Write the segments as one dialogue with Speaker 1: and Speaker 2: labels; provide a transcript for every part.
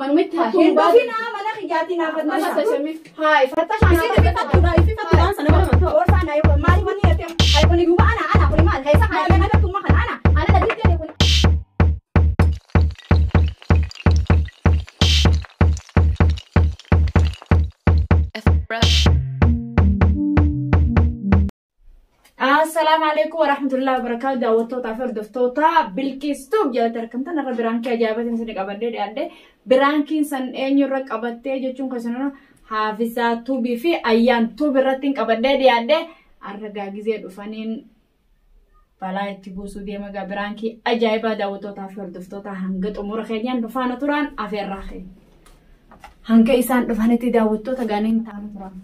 Speaker 1: Manumatti hattuu
Speaker 2: Hin
Speaker 1: baate.
Speaker 2: dhufinaa mana kiyyaatii naa fattasha.
Speaker 1: Fattashamee.
Speaker 2: Haay fattasha naa
Speaker 3: Isin ififattuudha ififattuudhaan sana bara mantoo.
Speaker 2: Boorsaa naa yoo maali wanni jettee haay kuni duuba ana ana kuni maal keessa haay mana tumma kana ana ana dadittee kuni.
Speaker 1: Assalaamu alaikum warahmatullahi wabarakatuh. Daawwattootaa fi hordoftoota Bilqistuuf jalatti argamtan irra biraankii ajaa'ibaatiin isin qabadhee dhiyaadhe. Biraankiin san eenyurra qabattee jechuun kan isin Haafizaa Tuubii fi Ayyaan Tuubii irratti hin qabadhee dhiyaadhe. Arra gaagizee dhufaniin balaa itti buusuu deema gaa biraankii ajaa'ibaa daawwattootaa fi hordoftoota hanga xumura keenyaan dhufaana turan afeerraa keenya. Hanga isaan dhufanitti daawwattoota gaaniin taana turan.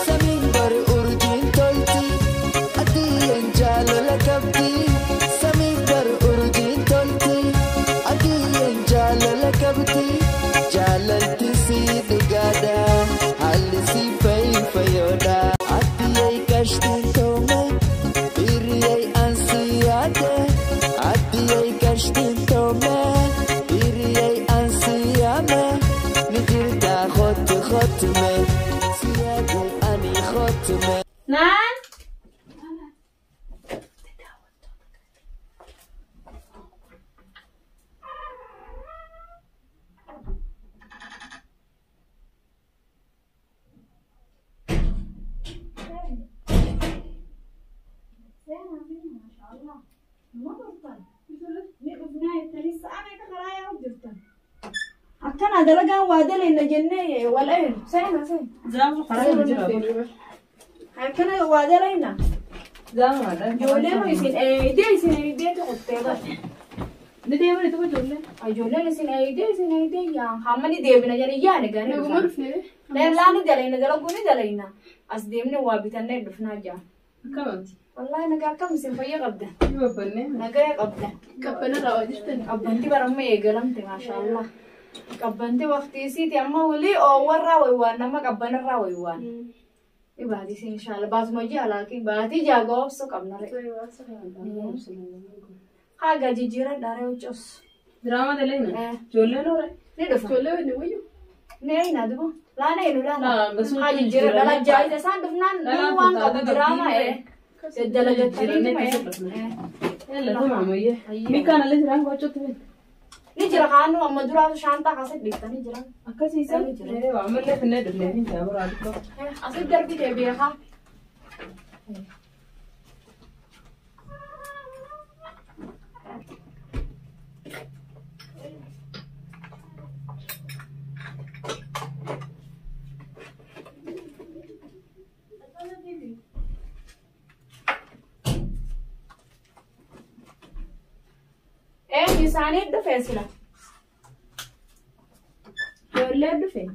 Speaker 4: Samiin bari urjiin tolti, adiin jaalala qabdi. Samiin bari urjiin tolti, adiin jaalala qabdi. Jaalalti si dhugaadha, haalli si fayyoodha. Adiyee gashtiin toome, hiriyee ansi yaade. Adiyee gashtiin toome, hiriyee ansi yaame. Ni jirta khotu khotume, si yaade ani khotume.
Speaker 1: Naan. Akkana dalagaan waa dalayna jennee wal eenu seena seena.
Speaker 3: Zaamu karaa hin jiru.
Speaker 1: Akkana waa dalayna.
Speaker 3: Zaamu haadha.
Speaker 1: Ijoolleen isin eeydee isin eeydee qottee bare.
Speaker 3: Ni deemani tokko ijoolleen.
Speaker 1: Ijoolleen isin eeydee isin eeydee yaa hamma ni deebina jedhee yaade gaanii.
Speaker 5: Naguma dhufne.
Speaker 1: Laa ni dalayna dalaguu ni dalayna. As deemnee waa bitannee dhufnaa jaa.
Speaker 3: Akkamati?
Speaker 1: Wallaahi nagaa akkam isin fayya qabda.
Speaker 3: Ni babbannee.
Speaker 1: Nagaa qabda.
Speaker 5: Qabbanarraa waa jirtan.
Speaker 1: Qabbanti baramma eegalamte maashaallah. Qabbanti waqtii isiiti amma walii oowwarraa waywaan nama qabbanarraa waywaan. Ibaatii isin inshaalla baatuma ji'a laakiin baatii jaaga obsu qabna re. Haga jijjiira dhaaree huccus.
Speaker 3: Diraamaa dalayna. Ijoolleen hoore.
Speaker 1: Ni dhufa.
Speaker 5: Ijoollee waliin wayyu.
Speaker 1: Ni eeyna duba. Laana eenu laana.
Speaker 3: Laan basuu
Speaker 1: Haa jijjiira dhala jaayita isaan dhufnaan
Speaker 3: Dhalaan
Speaker 1: nama waan
Speaker 3: tun
Speaker 1: qabu
Speaker 3: taata
Speaker 1: diraamaa
Speaker 3: qabdii
Speaker 1: ee. Daddalagattanii
Speaker 3: Jijjiirannee
Speaker 1: dhuma
Speaker 3: keessa
Speaker 1: ee.
Speaker 3: Yalla tuma ammayye. Mikaan allee jiraan gochotti fedhe.
Speaker 1: Ni jira kaannu amma duraatu shaantaa kaasatti dhiiftanii jiran.
Speaker 3: Akkasiisan.
Speaker 1: Ni jira.
Speaker 3: Ammallee finnee dhufnee hin jaamuraa dhiqoo.
Speaker 1: Asitti darbite beekaa. Eenyu isaanii dhufe sila? Ijoollee dhufe.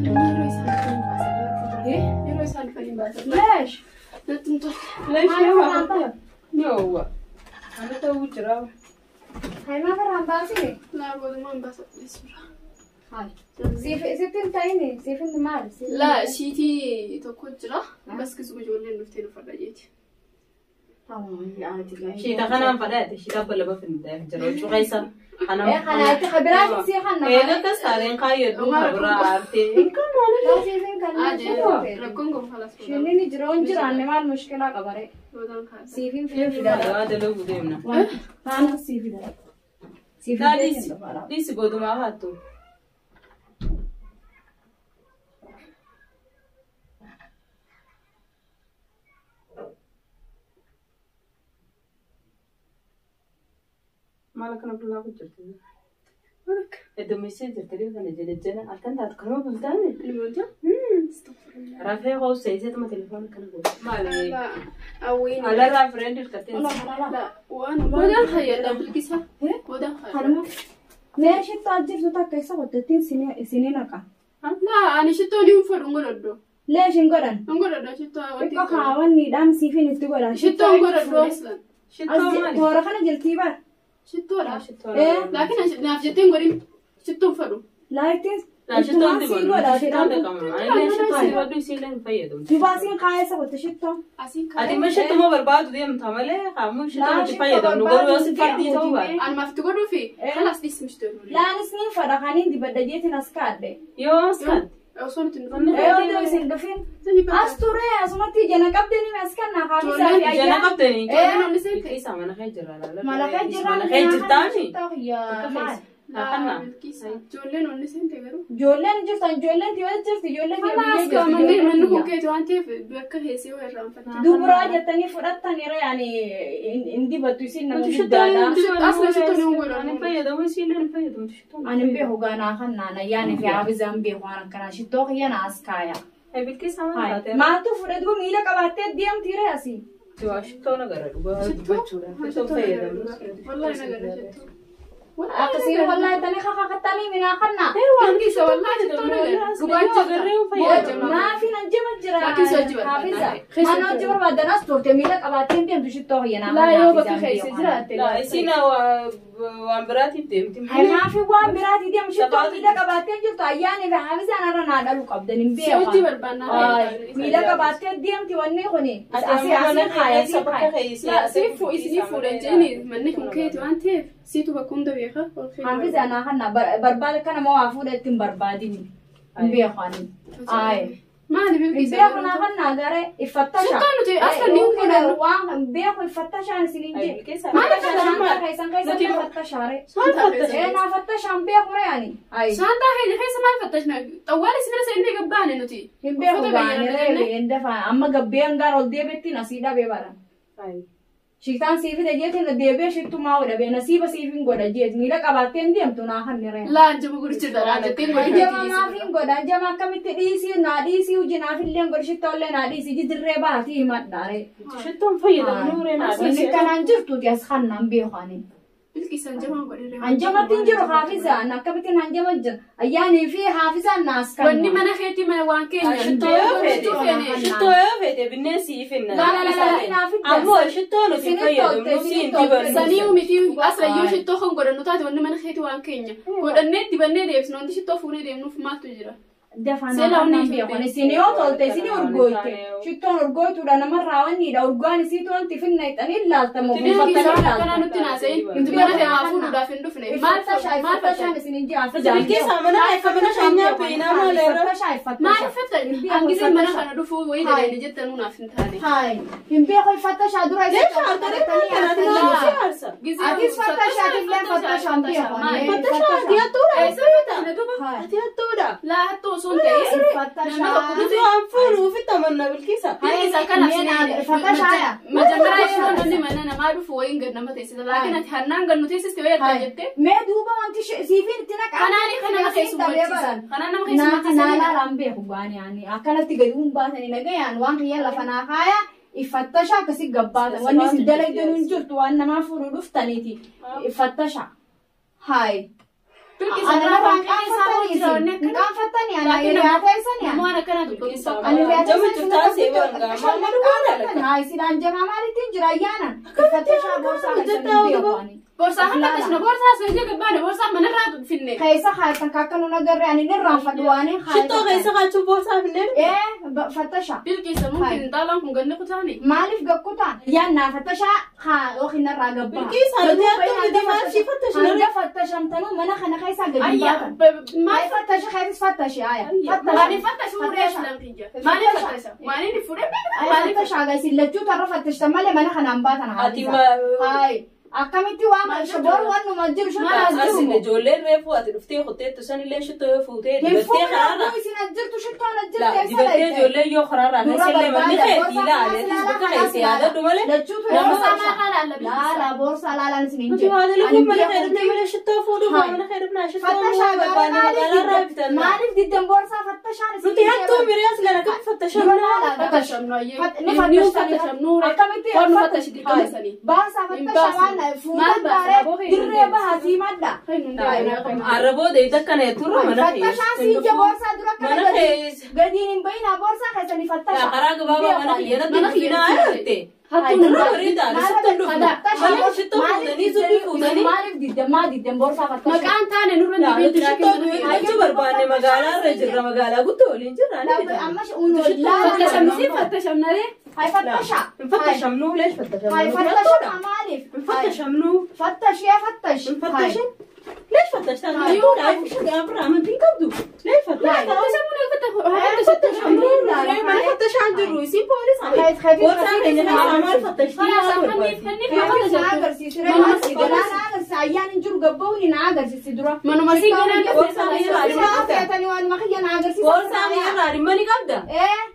Speaker 5: Yeroo isaan dhufanii baasan. Yeroo isaan dhufanii baasan.
Speaker 1: Leesh.
Speaker 5: Natti hin tolle.
Speaker 3: Leesh yoo haafata. Ni oowwa. Ani ta'uu jira.
Speaker 1: Hayimaa farraan baasine.
Speaker 5: Laa boodumaan baasa dhiyeessuudha.
Speaker 1: Siif sitti hin ta'ini siif hin maali?
Speaker 5: Laa shiitii tokko jira. Bas kisuma ijoolleen dhuftee dhufadha jeeti.
Speaker 3: Shiita kanaan fadhaate shiita abba lama findaaf jira. Huccuu keessa.
Speaker 1: Kanaatti kabiraan si kan nama.
Speaker 3: Eega akkas taateen kaayyadhu kabiraa aartee. Hin kennu.
Speaker 1: Siif hin
Speaker 5: Aadee
Speaker 1: kan
Speaker 5: rakkoon kun falas.
Speaker 1: Shinni ni jira on jiraanne maal mushkilaa qabare.
Speaker 5: Boodaan kaasa.
Speaker 1: Siif hin fidala.
Speaker 3: Waa dalaguu deemna.
Speaker 1: Faana siif fidala. Siif
Speaker 3: Daa dhiisi. Dhiisi boodumaa haattu. Maal akkana bulaa kun jirti? Heddummeessee jirti dhiyoo kana jala jala halkan taatu kanuma bultaame.
Speaker 5: Ilmoota.
Speaker 3: Rafee hoosee tuma telefoona kana godhu. Maali?
Speaker 5: Laa hawwiin.
Speaker 3: Alarraa fireend hirkattee.
Speaker 5: Laa waan boodaan fayyada bilqisa. Boodaan fayyada.
Speaker 1: Kanuma. Mee shittaa jirtu takka isa qottettiin isinii naqa.
Speaker 5: Laa ani shittoo ni uffadhu godhadhu.
Speaker 1: Leeshin godhan.
Speaker 5: Hin godhadha shittoo wanti.
Speaker 1: Xiqqoo kaawwanni dhaamsiifiin itti godhan.
Speaker 5: Shittoo hin godhadhu aslan.
Speaker 3: Shittoo maali?
Speaker 1: Toora kana jirtii bara.
Speaker 5: Shittoodha.
Speaker 3: Shittoo.
Speaker 5: Laakiin naaf jettee hin godhin shittoon fedhu.
Speaker 1: Laayittiin
Speaker 3: Laa shittoon
Speaker 1: ittumaan sii
Speaker 3: dibannu.
Speaker 1: godha.
Speaker 3: Shittoon dhiqama. Ani shittoo dibadhu isiillee hin fayyadamtu.
Speaker 1: Dubaasiin kaayessa qotte shittoo.
Speaker 5: Asiin
Speaker 3: Ati
Speaker 5: kaa'ee.
Speaker 3: immoo shittuma barbaadu deemta malee haamuu shittoo
Speaker 1: Laa
Speaker 3: nuti
Speaker 1: shittoo
Speaker 3: fayyadamnu garuu yoo si
Speaker 1: barbaadu
Speaker 3: fardii ta'uu baate.
Speaker 5: Anumaaf itti godhuufi kalaas dhiisni shittoo.
Speaker 1: Laanis niin fadha kaniin dibadha jeetiin as kaadhe.
Speaker 3: Yoo as kaadde.
Speaker 5: Osoo nuti hin dhufne.
Speaker 1: Yoo ta'u isin dhufin. As ture asumatti jana qabdeni as kanna haafisaa fi
Speaker 3: Jana
Speaker 1: ayyaa.
Speaker 3: qabdanii.
Speaker 5: Ijoolleen ol seente.
Speaker 3: Bilqiisa mana kee jira laala.
Speaker 1: Mana kee jira.
Speaker 3: Mana kee jirtaami.
Speaker 1: Maal?
Speaker 3: Laa
Speaker 5: Ijoolleen ol seente garuu.
Speaker 1: Ijoolleen jirtan ijoolleen tiyoo jirti ijoolleen tiyoo
Speaker 5: Kalaas
Speaker 1: biyya jirti.
Speaker 5: manni manni kun
Speaker 1: Ijoolleen
Speaker 5: keeti waan ta'eef bakka heesee yoo irraanfatte.
Speaker 1: Duburaa jettanii fudhattaniira yaani hin dibattu isin nama guddaadha.
Speaker 5: Asla shittoo ni godhamu.
Speaker 3: Ani fayyadamu isiillee hin fayyadamtu shittoon.
Speaker 1: Ani hin beeku ganaa kan naana yaani fi haafizaan beeku waan akkanaa shittoo kiyya na as kaaya.
Speaker 3: Bilqiisa mana taatee.
Speaker 1: Maaltu fudhate duuba miila qabaattee deemtiire asii.
Speaker 3: Shittoo nagara dhugaa dubbachuudhaaf. Shittoo fayyadamnu.
Speaker 5: Wallahi nagara shittoo.
Speaker 1: Akkasii wallahi tani kakakattanii minaa kanna.
Speaker 5: Bilqiisa wallahi shittoo nagara. Dhugaa jirta.
Speaker 1: Maafi nan jima jira.
Speaker 5: Laakiin si hojii barbaadda.
Speaker 1: Haafiza. Mana hojii barbaadan as turte miila qabaattee deemtu shittoo kiyya naa
Speaker 5: Laa
Speaker 1: kanna
Speaker 5: yoo bakka
Speaker 1: haafizaan
Speaker 5: keessa
Speaker 1: beeku.
Speaker 5: jiraatte.
Speaker 3: Laa isiin waan biraatiif deemti.
Speaker 1: Maafi waan biraatii deemu shittoo miila qabaattee jirtu ayyaanii fi haafizaan irra naa dhaluu qabdan hin
Speaker 5: Si hojii
Speaker 1: beeku.
Speaker 5: barbaannaa.
Speaker 1: Miila qabaattee deemti wanni kuni. Asii asii kaaya asii kaaya.
Speaker 5: Laa si isinii fuudhan jeeni manni kun keeti waan ta'eef siitu bakka hunda beeka.
Speaker 1: Haafiza naa kanna barbaada kana moo waa fuudha ittiin barbaadini. Hin beeku ani. Ayi.
Speaker 5: Maali bilqiisa?
Speaker 1: Beeku naa kanna garee iffattasha.
Speaker 5: Shittoo nuti asla ni godhannu.
Speaker 1: Waan beeku iffattashaan isiniin jee.
Speaker 3: Bilqiisa.
Speaker 1: Maal fattashaan keessan keessan fattashaare.
Speaker 3: Maal fattasha?
Speaker 1: Ee naa fattashaan beeku ree ani. Ayi.
Speaker 5: Shaantaa keenya keessa maal fattashna? Xawwaala si bira seennee gabbaane nuti.
Speaker 1: Hin beeku
Speaker 5: Uffata
Speaker 1: gaane
Speaker 5: bayyana
Speaker 1: ree hin dafa amma gabbeen gaar ol deebettiin asii dhabee bara. Shitaan siif fide jeetiin deebee shittumaa godha bee nasiiba siif hin godha jeet miila qabaattee hin deemtu naa kan ree.
Speaker 5: Laa jama gurgurta laa jettee godhi.
Speaker 1: Jama maaf hin godha jama akkamitti dhiisii naa dhiisii hojii naaf illee hin godhi shittollee naa dhiisii jidirree baatii himadha ree.
Speaker 3: Shittoon fayyadamnu ree naa
Speaker 1: Wanni kanaan jirtuuti as kannaan beeku ani.
Speaker 5: Bilqiisaan jamaan godhe.
Speaker 1: Hanjamatti hin jiru haafizaan akkamittiin hanjama jira ayyaanii fi haafizaan naas kan.
Speaker 5: Wanni mana keetii mana waan keenya.
Speaker 3: Shittoo yoo feete shittoo yoo feete binneen siif hinna.
Speaker 5: Laa laa laa laa.
Speaker 3: Ammoo shittoo nuti fayyadamnu siin dibannu.
Speaker 5: Sanii miti asla yoo shittoo kan godhannu taate wanni mana keetii waan keenya. Godhannee dibannee deebisnu wanti shittoo fuunee deemnuuf maaltu jira?
Speaker 1: Dafanaa kannaan beeku isin yoo tolte isin urgooyte shittoon urgooytuudha namarraa wanniidha urgaan isiitu wanti finna hixanii ilaaltamu
Speaker 5: Bilqiisaan akkanaa nutti naasa'in nuti mana keenya fuudhuudhaaf hin dhufne. Maal maal
Speaker 1: Fattashaan isin hin ji'a.
Speaker 3: Bilqiisa mana akka mana keenyaa beenaa maal irra.
Speaker 5: Maal fattan? Hangiseen mana kana dhufuu wayii dalayne jettan nuunaaf hin taane.
Speaker 1: Hayi hin beeku fattashaa dura
Speaker 3: Leesha harkaree maal kana
Speaker 1: Atis fattashaa illee fattashaan beeku.
Speaker 3: Fattashaa ati hattuudha.
Speaker 5: Eessa fattasha duuba?
Speaker 3: Ati hattuudha.
Speaker 5: Laa hattuu osoo hin ta'in.
Speaker 1: Fattashaa.
Speaker 3: Nuti waan fuunu ofitti amanna bilqiisa.
Speaker 5: Bilqiisa akkanaaf
Speaker 1: Fattashaa.
Speaker 5: Majammaraa yeroo namni mana namaa dhufu wayiin gad nama teessisa. Laakiin ati hannaan gad nu teessiste wayii adda jettee.
Speaker 1: Mee duuba wanti siifiin itti naqaa.
Speaker 5: Kanaani kana nama keessummachiisan. Kanaan nama keessummachiisan.
Speaker 1: Naa laalaan beeku gaani ani akkanatti gadi hun baasanii nagayaan waan kiyya lafa naa kaaya iffattasha akkasi gabbaatan wanni isin dalagdan hin jirtu waan namaa fuudhu dhuftaniiti iffattasha. Hayi.
Speaker 5: Bilqiisa
Speaker 1: Ana
Speaker 5: kana
Speaker 1: lafa
Speaker 5: waan qeessaa hojii wanni
Speaker 1: hin
Speaker 5: akkana.
Speaker 1: qaanfattanii ana hiriyaa ta'isanii
Speaker 5: Nama waan akkanaa dubbatu fakkaata.
Speaker 1: Ani hiriyaa
Speaker 3: Jama jirtaa see baranga. Maal maal
Speaker 1: Hayi sidhaan jamaa maalittiin jira ayyaana. Iffattashaa boorsaa keessan hin beeku ani.
Speaker 5: Boorsaa kan fattashna boorsaa as gadi gabbaane boorsaa manarraa finne.
Speaker 1: Keessa kaayatan akka nun agarre ani irraanfadhu waan hin
Speaker 3: Shittoo keessa kaachuu boorsaa finneen.
Speaker 1: Ee fattasha.
Speaker 5: Bilqiisa mumkin xaalaan kun ganni kutaani.
Speaker 1: Maaliif gakkutaan? Yaannaa fattashaa haa yookiin irraa gabbaa.
Speaker 3: Bilqiisa nuti hattuu miti maal shii fattasha
Speaker 1: Hanga fattashamtanuu mana kana keessaa gadi
Speaker 5: Ayya
Speaker 1: baatan.
Speaker 5: maal
Speaker 1: Maal fattasha keessis fattashi aya.
Speaker 5: Maaliif fattasha fuudhee aslan kiyya? Maaliif fattasha? Waan inni fuudhee beekna maaliif
Speaker 1: Fattasha gasi lachuu tarra fattashtan malee mana kanaan baatan
Speaker 3: Ati
Speaker 1: Hayi. Akkamitti waan boru waan numa jiru
Speaker 3: Maal
Speaker 1: shittaa as
Speaker 3: asin
Speaker 1: jiru.
Speaker 3: ijoolleen reefu ati dhuftee kotteettu sanillee shittoo yoo fuutee
Speaker 1: Hin
Speaker 3: dibattee
Speaker 1: fuudhu
Speaker 3: karaarra.
Speaker 1: isin as jirtu shittoon as jirtu
Speaker 3: Laa
Speaker 1: eessa
Speaker 3: dibattee
Speaker 1: dhayte?
Speaker 3: ijoolleen yoo karaarraa
Speaker 1: Dura
Speaker 3: keessallee manni
Speaker 1: barbaada.
Speaker 3: keetii
Speaker 1: Boorsaa
Speaker 3: ilaali. Atis
Speaker 1: kanaas
Speaker 3: bakka
Speaker 1: ilaalaa,
Speaker 3: keessa yaadadhu malee.
Speaker 1: Lachuutu
Speaker 3: Nama
Speaker 5: Boorsaa maal haala alla
Speaker 1: Laala boorsaa laalaan isin hin
Speaker 3: Nuti
Speaker 1: jiru.
Speaker 3: waa
Speaker 1: Ani
Speaker 3: dalaguu mana
Speaker 1: beeku
Speaker 3: kee dhufnee malee shittoo fuudhuuf
Speaker 1: Hayi.
Speaker 3: mana kee dhufnaa shittoo
Speaker 1: Fattashaa
Speaker 3: immoo barbaanne magaalaa irraa bitanna.
Speaker 1: maaliif diddan boorsaa fattashaan isin
Speaker 3: Nuti hattuu miriyaas lana kan fattashan.
Speaker 5: Fattashamnu ayyee.
Speaker 1: Ni
Speaker 5: Ni fattashamnu.
Speaker 1: Akkamitti
Speaker 5: Waan nu fattashi dirqama sanii.
Speaker 1: Baasaa
Speaker 5: Hin
Speaker 1: fattashaa
Speaker 5: baasu.
Speaker 1: waan
Speaker 2: Fuutan taaree dirree baha sii madda.
Speaker 3: Arraboo deebita akkana turre mana
Speaker 2: Fattashaa siin je boorsaa dura
Speaker 3: Mana
Speaker 2: kana
Speaker 3: keessa.
Speaker 2: gadiin hin bahinaa boorsaa keessanii fattashaa.
Speaker 3: Karaa gabaabaa mana kiyyanatti dhufinaa jette.
Speaker 5: Hattuun
Speaker 3: Irra bareedaa sitti dhufna. Maaliif shittoo fuutanii suphii fuutanii?
Speaker 2: Maaliif didde maa didde boorsaa fattashaa?
Speaker 5: Maqaan taane nurra
Speaker 3: Nuti shittoo bitachuu barbaanne magaalaa irra jirra magaalaa guddoo waliin jirra ni bitanna.
Speaker 2: Amma uunoo
Speaker 5: Fattashamnee fattashamnaree.
Speaker 2: Hai fattashaa.
Speaker 3: Hin fattashamnuu leesh fattashamnuu.
Speaker 2: Hai fattashaa maaliif?
Speaker 3: Hin fattashamnuu.
Speaker 2: Fattashee fattash.
Speaker 3: Hin fattashin. Leesh fattashtaa? Hattuudha amantii hin qabdu. Leesh fattashtaa? Fattashamnuu. Mana fattashaan jirru isin poolisii. Boorsaa keenya keessaa maal fattashtii?
Speaker 2: Na agarsiisi na agarsiisi ayyaan hin jiru gabbaa'uun na agarsiisi dura.
Speaker 5: Manuma sii galaan
Speaker 3: Boorsaa kiyya irraa
Speaker 2: Feetanii waan kiyya na agarsiisa.
Speaker 3: Boorsaa kiyya irraa dhimma ni qabda.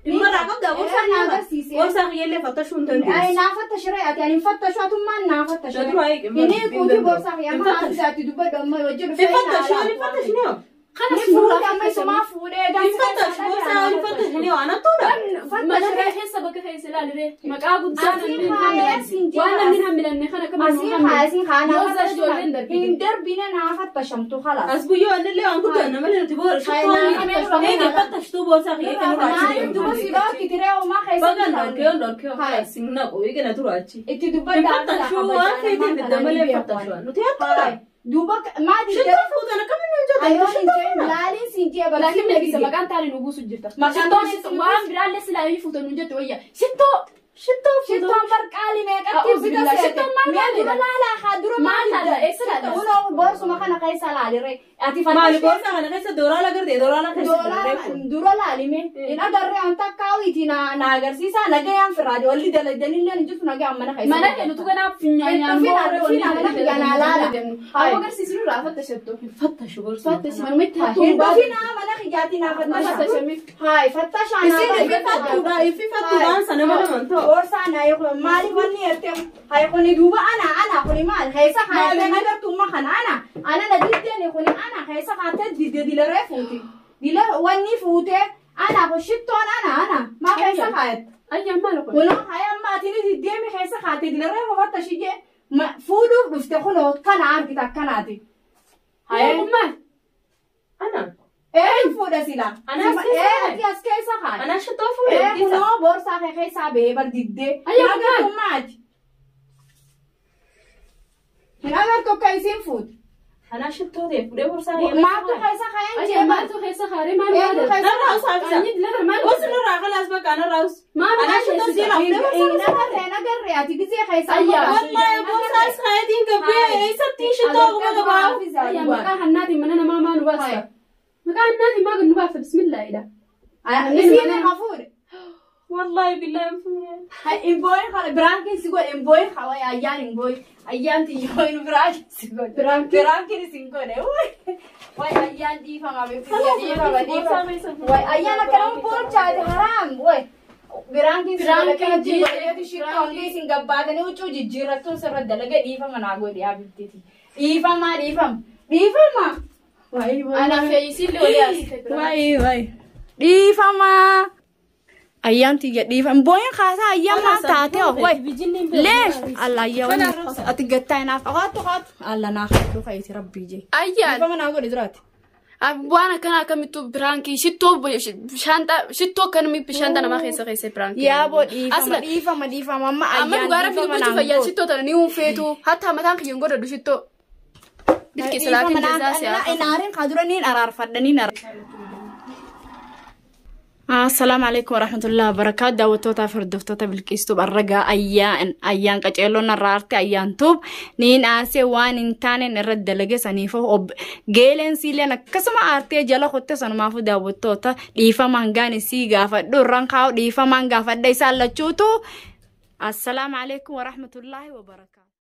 Speaker 3: Dhimma irraa qabda boorsaa
Speaker 2: na
Speaker 3: kiyya irraa.
Speaker 2: agarsiisi.
Speaker 3: Boorsaa kiyya illee fattashuu hin
Speaker 2: Ay
Speaker 3: dandeessu.
Speaker 2: naa fattashire ati ani fattashu atummaan naa fattashure.
Speaker 3: Dura eegi.
Speaker 2: Inni kuutii boorsaa kiyya amma hafisaatti dubbadhu amma hojii
Speaker 3: Hin
Speaker 2: dhufee
Speaker 3: fattashuu hin fattashuu.
Speaker 5: Kana
Speaker 2: Ni fuudhee amma isumaa fuudhee
Speaker 3: Hin fattashuu boorsaa hin fattashuu anattuudha.
Speaker 5: Mana keessa bakka keessa ilaalire maqaa guddaa
Speaker 2: Asiin
Speaker 5: namni hin
Speaker 2: haayee
Speaker 5: hammilanne.
Speaker 2: siin
Speaker 5: Waan
Speaker 2: jira.
Speaker 5: namni hin hammilanne kana akka
Speaker 2: Asiin haa asiin haa naa
Speaker 5: Yoo zara ijoolleen
Speaker 2: fattashu.
Speaker 5: darbite.
Speaker 2: Hin darbine naa fattashamtu khalaas.
Speaker 3: As guyyoo illee waan guddaa nama nuti boora shittoo eegi fattashtuu boorsaa kiyya kan irraa achi
Speaker 2: Maaliif duba si dhookkitire uumaa keessa
Speaker 3: Bagan dhorkee dhorkee sin naqu eegana tura achi.
Speaker 2: Itti
Speaker 3: Hin
Speaker 2: dubbadhu
Speaker 3: fattashuu waan feeteen bidda malee hin fattashuu nuti hattuudha.
Speaker 2: Duuba maa didde
Speaker 3: Shittoo fuutan akkamiin nuun jedhan
Speaker 2: Ayoon hin
Speaker 3: shittoo
Speaker 2: jee
Speaker 3: fuuna.
Speaker 2: laaliin siin jee
Speaker 5: Laakiin beeksisa
Speaker 2: barsiisni
Speaker 5: maqaan taane nu guusu jirta.
Speaker 2: Maqaan
Speaker 5: Shittoo
Speaker 2: taane
Speaker 5: shittoo waan biraallee silaa inni fuutan nu jette wayya. Shittoo
Speaker 3: Shittoo fuutan.
Speaker 2: Shittoon barqaalii meeqatti
Speaker 5: A'uuzu
Speaker 2: bita
Speaker 5: billah.
Speaker 2: seete?
Speaker 5: Shittoon maal
Speaker 2: Mee dura
Speaker 5: maali?
Speaker 2: laalaa haa dura
Speaker 5: Maal
Speaker 2: maal
Speaker 5: laala?
Speaker 2: didde?
Speaker 5: Eessa laala?
Speaker 2: Kunoo boorsuma kana keessa laalire. Ati
Speaker 3: Maali
Speaker 2: fattashee
Speaker 3: boorsaa kana keessa dooraala gartee dooraala keessa
Speaker 2: Doolaara dura laalime. Hin agarree anta kaawwiiti na agarsiisa nagayaan firraati. Walli dalaganillee hin jirtu nagayaan mana keessa.
Speaker 5: Mana keenya nutu kanaaf funyaanyaan
Speaker 2: Finaa finaa mana kiyya naa laala.
Speaker 5: Awwa agarsiisu nurraa fattashattu.
Speaker 3: Fattashu boorsaa.
Speaker 5: Fattashi manuma itti hattuu
Speaker 2: Hin
Speaker 5: nu baafne.
Speaker 2: dhufinaa mana kiyyaatti naa fattasha.
Speaker 5: Fattashamif.
Speaker 2: Haay fattashaa naa
Speaker 3: Isin ifi fattuudha ifi fattuudhaan sana mana mantoo.
Speaker 2: Boorsaa naa yoo maaliif wanni jettee haay kuni duuba ana ana kuni maal keessa kaayatee nagartummaa kana ana ana na diddeen kuni ana keessa kaayatee didde dilaree fuuti. Dila wanni fuutee ana kun shittoon ana ana maa keessa kaayatte.
Speaker 5: Ayyaan maal kun?
Speaker 2: Kunoo haay amma ati diddeemi keessa kaayatee dilaree fatta shijee fuudhuuf dhufte kunoo kana argita akkanaati.
Speaker 5: Haye kun maal?
Speaker 3: Ana.
Speaker 2: Ee fuudha sila.
Speaker 3: Ana as keessa
Speaker 2: Ee
Speaker 3: kaaye.
Speaker 2: ati as keessa kaaye.
Speaker 3: Ana shittoo fuudhe.
Speaker 2: Ee kunoo boorsaa kee keessaa ba'ee bar diddee.
Speaker 5: Ayyaa, kun maal?
Speaker 2: Nagartummaati. Hin agartu akka isiin fuute.
Speaker 3: Ana shittoo ta'e fuudhee boorsaa kiyya.
Speaker 2: Maaltu keessa kaayan
Speaker 5: Ayyaan
Speaker 2: jee
Speaker 5: maaltu keessa kaaree maal
Speaker 2: Eenyu
Speaker 5: maal?
Speaker 2: keessa
Speaker 3: Narraa usaa fisa.
Speaker 5: Qaanyi lafa maal?
Speaker 3: Usi narraa kalaas bakka narraa us.
Speaker 5: Maal
Speaker 3: Ana
Speaker 5: maal
Speaker 3: shittoo
Speaker 5: keessa?
Speaker 3: siirraa fuudhee boorsaa
Speaker 2: Hin agarre hin agarre ati gisee keessa.
Speaker 5: Ayyaa.
Speaker 3: Wallahi boorsaa isaatiin gabbee eessatti shittoo quba qabaa.
Speaker 5: Ayyaan maqaa hannaatiin mana namaa maal nu baasta? Maqaa hannaatiin maal nu baasta? Bismillaahidha.
Speaker 2: Isiin hafuudhe.
Speaker 3: Wallahi billahi hin fuudhe.
Speaker 2: Hin booyin kana biraankiin si godhe hin booyin hawaa ayyaan hin booyin ayyaan tiyyoo hin biraankiin si godhe. Biraankiin si godhe. Way ayyaan dhiifama beeksisa dhiifama dhiifama. Way ayyaan akka nama boolchaate haraam way. Biraankiin si godhe kana jijjiirratti shittoon isin gabbaatanii huccuu jijjiirrattuun sirra dalaga dhiifama naa godhe abibtiti. Dhiifama dhiifama dhiifama.
Speaker 5: Ana fe'isiillee walii asite.
Speaker 1: Wayi wayi. Dhiifama. Ayyaan tiyya dhiifama. Booyin kaasaa ayyaan maal taate of wayi. Leesh. Alla ayyaa wani. Ati gattaa naaf. Haatu haatu. Alla naa haatu kayti rabbii jee.
Speaker 5: Ayyaan.
Speaker 1: Dhiifama naa godhe jiraati.
Speaker 5: Waan akkana akkamittuu biraankii shittoo shaantaa shittoo akkanumii shaantaa namaa keessa keessa biraankii.
Speaker 1: Yaaboo dhiifama
Speaker 5: Asla
Speaker 1: dhiifama dhiifama amma
Speaker 5: amma
Speaker 1: ayyaan
Speaker 5: dhugaa rabbi
Speaker 1: dhiifama
Speaker 5: dubbachuu
Speaker 1: naan
Speaker 5: fayyaa
Speaker 1: godhe.
Speaker 5: shittoo tana ni hunfeetu hatta mataan kiyya hin godhadhu shittoo. Bilkeessa laatiin jazaa siyaasa.
Speaker 1: Naariin kaa dura niin araarfadha niin araarfadha. Assalaamu alaikum warahmatullahi wabarakaatu. Daawwattootaa fi hordoftoota Bilqiistuu Barragaa ayyaan ayyaan qaceelloon irraa arte ayyaan tuub niin aasee waan hin taaneen irra dalage saniif geeleen siileen akkasuma aartee jala kotte sanumaafuu daawwattoota dhiifama hangaan isii gaafadhu irraan kaa'u dhiifamaan gaafadha isaan lachuutu. Assalaamu alaikum warahmatullahi wabarakaatu.